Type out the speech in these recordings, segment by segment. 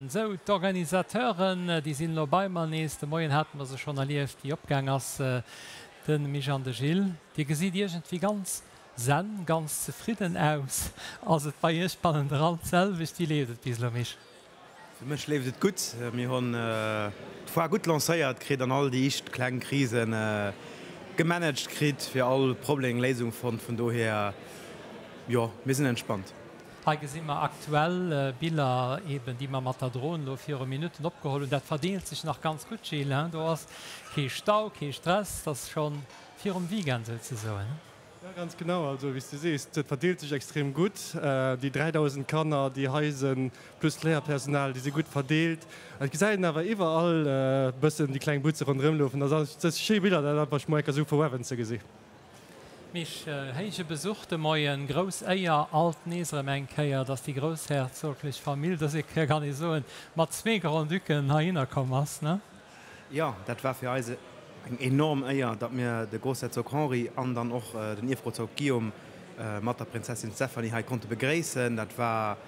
Sou, d'Organisateuren, déi sinn elo bei mer nees. De Moien hate mer se schonn erlieft, wéi opgaang ass, de Mich an de Gilles. Dir gesitt iergendwéi ganz zen, ganz zefridden aus. Ass et bei Iech bannendran d'selwecht? Wéi leeft et bis elo, Mich? Fir mech leeft et gutt. Mir hunn d'Foire gutt lancéiert kritt an all déi éischt kleng Krise gemanagt kritt, fir all Problem eng Léisung fonnt. Vun dohier, jo, mir sinn entspannt. Hei gesi mer aktuell Biller eben, déi mer mat der Dron elo viru Minutten opgeholl hunn. Dat verdeelt sech nach ganz gutt, Gilles, hein? Do ass kee Stau, kee Stress, dat ass scho virum Weekend souzesoen, hein? Jo, ganz genau. Also wéi s de sees, dat verdeelt sech extrem gutt. Déi 3.000 Kanner, déi hei sinn, plus d'Léierpersonal, déi si gutt verdeelt. Et gesäit een awer iwwerall e bëssen déi kleng Butze ronderëm lafen. Dat ass schéi Biller, dat einfach mol enker esou vu uewen ze gesi. Mich, héije Besuch de Moien, grouss Éier alt nees erëm eng Kéier, dass déi groussherzoglech Famill, dës Kéier kann ee soen, mat zwee Grand-Ducken heihinner komm ass, ne? Jo, dat war fir eis eng enorm Éier, datt mir de Groussherzog Henri an dann och den Ierfgrozog Guillaume mat der Prinzessin Stéphanie hei konnte begréissen. Dat war,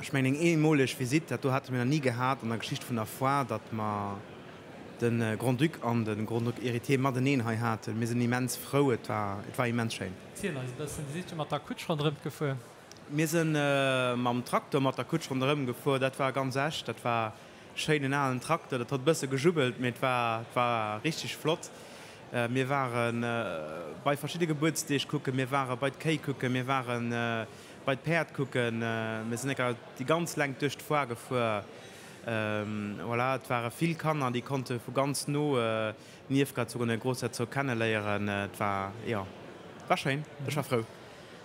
ech mengen, eng eemoleg Visitt. Dat do hate mir nach ni gehat an der Geschicht vun der Foire, datt mer de Grand-Duc an de Grand-Duc Héritier mateneen hei haten. Mir sinn immens frou, et war, et war immens schéin. Ziel eis e bëssen, Dir sidd jo mat der Kutsch ronderëm gefuer? Mir si mam Traktor mat der Kutsch ronderëm gefuer. Dat war ganz echt, dat war schéin, en alen Traktor. Dat hott e bësse gejubbelt, mee et war, et war richteg flott. Mir ware bei verschidde Gebuertsdeeg kucken, mir ware bei d'Kéi kucken, mir ware bei d'Päerd kucken. Mir sinn enker déi ganz Längt duerch d'Foire gefuer. Voilà, et ware vill Kanner, déi konnte vu ganz no den Ierfherzog an de Groussherzog kenneléieren. Et war, jo, et war schéin. Ech war frou.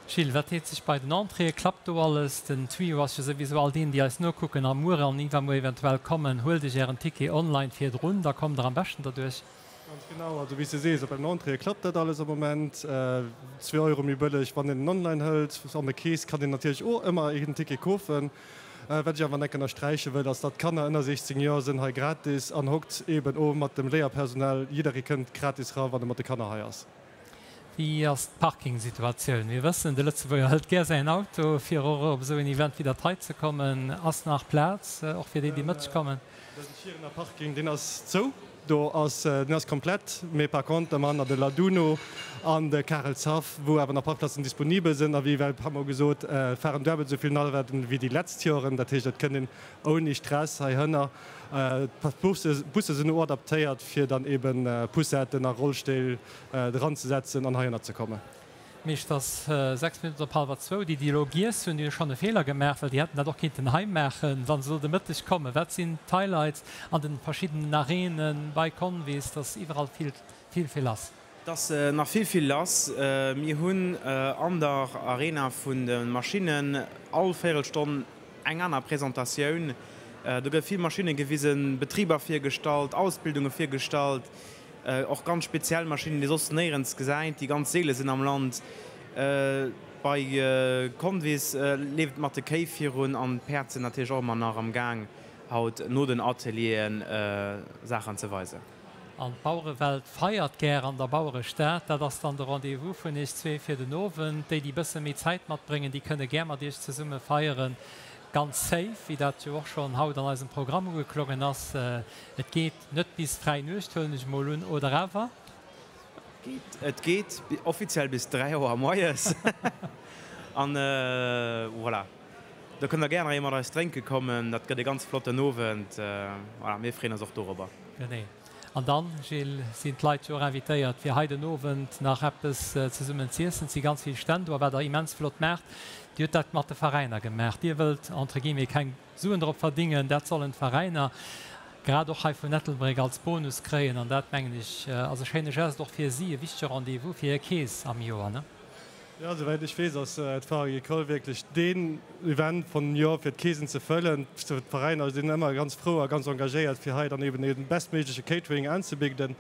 Gilles, wat deet sech bei den Entréeë? Klappt do alles? Den Tuyau ass jo souwisou all deenen, déi eis nokucken a muer an iwwermuer eventuell kommen, huelt iech ären Ticket online virdrun, da kommt der am beschten derduerch. Ganz genau, also wéi s de sees, op den Entréeë klappt dat alles am Moment. Zwee Euro méi bëlleg, wann een en online hëlt. An der Kees kann een natierlech och ëmmer een Ticket kofen. Wat ech awer enk ënnersträiche wëll, ass datt d'Kanner ënner 16 Joer sënn hei gratis an hockt eben o mat dem Léierpersonal. Jidderee kënnt gratis ra wann e mat de Kanner hei ass. Wéi ass d'Parkingsituatioun? Mir wëssen, de Lëtzebuerger hëlt gär säin Auto, fir och op esou en Event wéi dat hei ze kommen. Ass nach Plaz, och fir déi, déi mëtteg kommen? Den Schierener Parking, deen ass zou. Do ass, den ass komplett, mee par contre am aner de Laduno an de Karelshaff, wou awer nach Parkplazen disponibel sënn. A wéi well e paar mol gesot, et fahren duebel esou vill Navetten wéi déi letzt Joren. Dat heescht, et kënnt een ouni Stress heihinner. D'Busse sinn och adaptéiert, fir dann eben Poussetten a Rollstéil dranzesetzen an heihinner ze kommen. Meescht ass 6 Minutten op hallwer zwou. Déi, déi elo giess hunn, déi hu schonn e Feeler gemaach, well déi hätten dat och kinnten hei maachen, wa se elo de Mëtteg kommen. Wat sinn d'Highlights an de verschiddenen Arenen bei Convis? Et ass iwwerall vill, vill, vill lass. Et ass nach vill, vill lass. Mir hunn an der Arena vun de Maschinnen all Véierelstonn eng aner Presentatioun. Do gëtt vill Maschinne gewisen, Betriber virgestallt, Ausbildunge virgestallt. Och ganz speziell Maschinnen, déi ee soss néierens gesäit, déi ganz seele sinn am Land. Bei Convis leeft et mat de Kéi virun an d'Päerd sinn natierlech och ëmmer nach am Gaang, haut no den Atelieren Saachen ze weisen. An d'Bauerewelt feiert gär an der Bauerestad. Dat ass dann de Rendez-vous vun iech zwee fir den Owend. Déi, déi bësse méi Zäit matbréngen, déi kënne gär mat iech zesumme feieren. Ganz safe, wéi dat jo och schonn haut an eisem Programm ugeklongen ass. Et geet Net bis fräi Nuecht, huelen ech mol un, oder awer? Et geet offiziell bis 3 Auer moies. An voilà, do kënnt der gär nach ee mat eis drénke kommen. Dat gëtt e ganz flotten Owend. Voilà, mir freeën eis och dorobber. Genee. An dann, Gilles, sinn d'Leit jo och invitéiert, fir hei den Owend nach eppes zesummen z'iessen. Et si ganz vill Stänn do. A wat der immens flott maacht, Dir hutt dat mat de Veräiner gemaach. Dir wëllt entre guillemets keng Suen drop verdingen, dat sollen d'Veräiner, grad och hei vun Ettelbréck, als Bonus kréien. An dat, mengen ech, ass e schéine Geste och fir si, e wichtege Rendez-vous fir hir Keess am Joer, ne? Jo, souwäit ech weess, ass d'Foire Agricole wierklech deen Event vun Joer, fir d'Keesen ze fëllen. D'Veräiner sinn ëmmer ganz frou a ganz engagéiert, fir hei dann eben ee bestméigleche Catering anzebidden.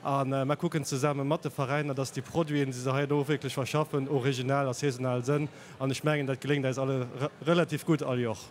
A mer kucken zesamme mat de Veräiner, dass déi Produiten, déi se hei elo wierklech verschaffen, och regional a saisonal sënn. An ech mengen, dat geléngt eis alle relativ gutt all Joer.